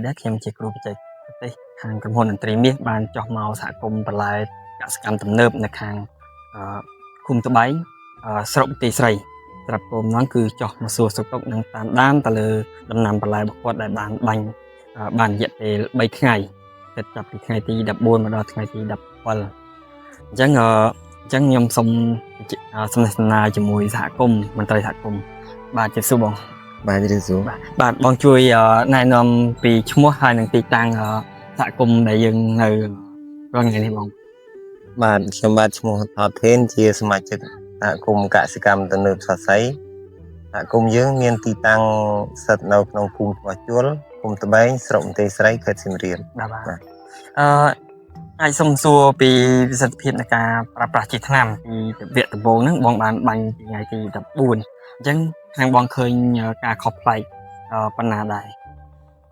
នេះដែរខ្ញុំជាគ្រូបច្ចេកទេសខាងក្រុមហ៊ុនឥន្ទ្រីមាសបានចុះមកសហគមន៍បន្លែកសិកម្មទំនើបនៅខាងអឺឃុំត្បែងស្រុកបន្ទាយស្រីសម្រាប់គោលបំណងគឺចុះមកសួរសុខទុក្ខនិងតាមដានទៅលើដំណាំបន្លែរបស់គាត់ដែលបានបាញ់បានរយៈពេល3ថ្ងៃគិតចាប់ពីថ្ងៃទី14មកដល់ថ្ងៃទី17អញ្ចឹងអឺអញ្ចឹងខ្ញុំសូមសំណេះសំណាលជាមួយសហគមន៍មន្ត្រីសហគមន៍បាទជម្រាបសួរបង បាទជម្រាបសួរ បាទបាទបងជួយណែនាំពីឈ្មោះហើយនិងទីតាំងសហគមន៍ដែលយើងនៅរាល់ថ្ងៃនេះបង បាទខ្ញុំបាទឈ្មោះថតថេនជាសមាជិកសហគមន៍កសិកម្មទំនើបសរសៃសហគមន៍យើងមានទីតាំងស្ថិតនៅក្នុងភូមិថ្មជួលឃុំត្បែងស្រុកបន្ទាយស្រីខេត្តសៀមរាប បាទបាទ បាទ អឺអាចសុំសួរពីប្រសិទ្ធភាពនៃការប្រើប្រាស់ជីថ្នាំពីវគ្គដំបូងហ្នឹងបងបានបាញ់ពីថ្ងៃទី14អញ្ចឹងខាងបងឃើញការខុសប្លែកប៉ុណ្ណាដែរ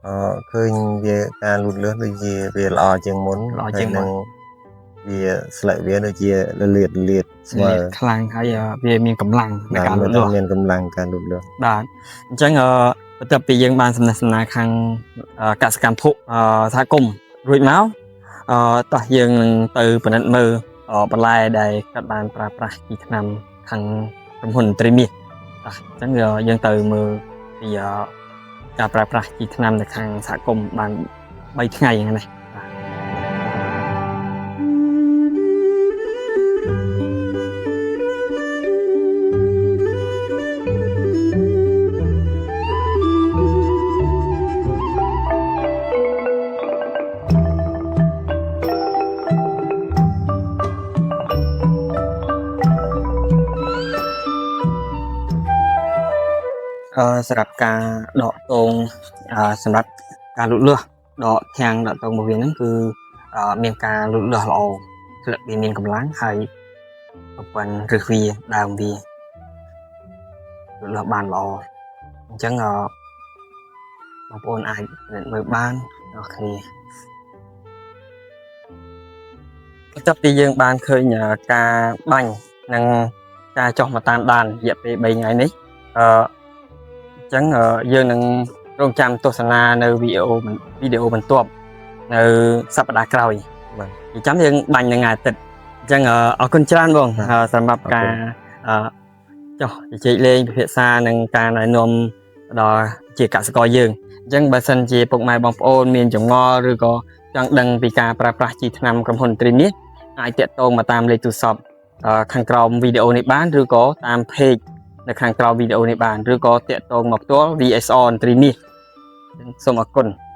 អឺឃើញវាការលូតលាស់ដូចជាវាល្អជាងមុន ល្អជាងមុន ហើយនឹងវាស្លឹកវាដូចជាលលាតលាតស្មើ ខ្លាំងហើយវាមានកម្លាំងใน បាទ ការលូតលាស់ មានកម្លាំងការលូតលាស់ បាទអញ្ចឹងបន្ទាប់ពីយើងបានសំណេះសំណាលខាងកសិកម្មភុសហគមន៍រួចមកតោះយើងនឹងទៅពិនិត្យមើលបន្លែដែលគាត់បានប្រើប្រាស់ជីថ្នាំខាងក្រុមហ៊ុនត្រីមាសតោះអញ្ចឹងយើងទៅមើលពីការប្រើប្រាស់ជីថ្នាំនៅខាងសហគមន៍បាន3ថ្ងៃហ្នឹងណាបាទសម្រាប់ការដកតងសម្រាប់ការលូតលាស់ដកធាំងដកតងរបស់វាហ្នឹងគឺមានការលូតលាស់ល្អស្លឹកវាមានកម្លាំងហើយប្រព័ន្ធឫសវាដើមវាលូតលាស់បានល្អអញ្ចឹងបងប្អូនអាចពិនិត្យមើលបានដល់គ្នាបន្ទាប់ពីយើងបានឃើញការបាញ់និងការចុះមកតាមដានរយៈពេល3ថ្ងៃនេះអឺ អញ្ចឹងយើងនឹងរងចាំទស្សនានៅវីដេអូវីដេអូបន្ទាប់នៅសប្តាហ៍ក្រោយ បាទ និយាយចាំយើងបាញ់នៅថ្ងៃអាទិត្យអញ្ចឹងអរគុណច្រើនបងសម្រាប់ការអឺចុះជជែកលេងពិភាក្សានិងការណែនាំដល់ជាកសិករយើងអញ្ចឹងបើសិនជាពុកម៉ែបងប្អូនមានចម្ងល់ឬក៏ចង់ដឹងពីការប្រើប្រាស់ជីថ្នាំក្រុមហ៊ុនត្រីមាសអាចទាក់ទងមកតាមលេខទូរស័ព្ទខាងក្រោមវីដេអូនេះបានឬក៏តាម page នៅខាងក្រោមវីដេអូនេះបានឬក៏តាក់ទងមកផ្ទាល់ VSR ត្រីមាសសូមអរគុណ។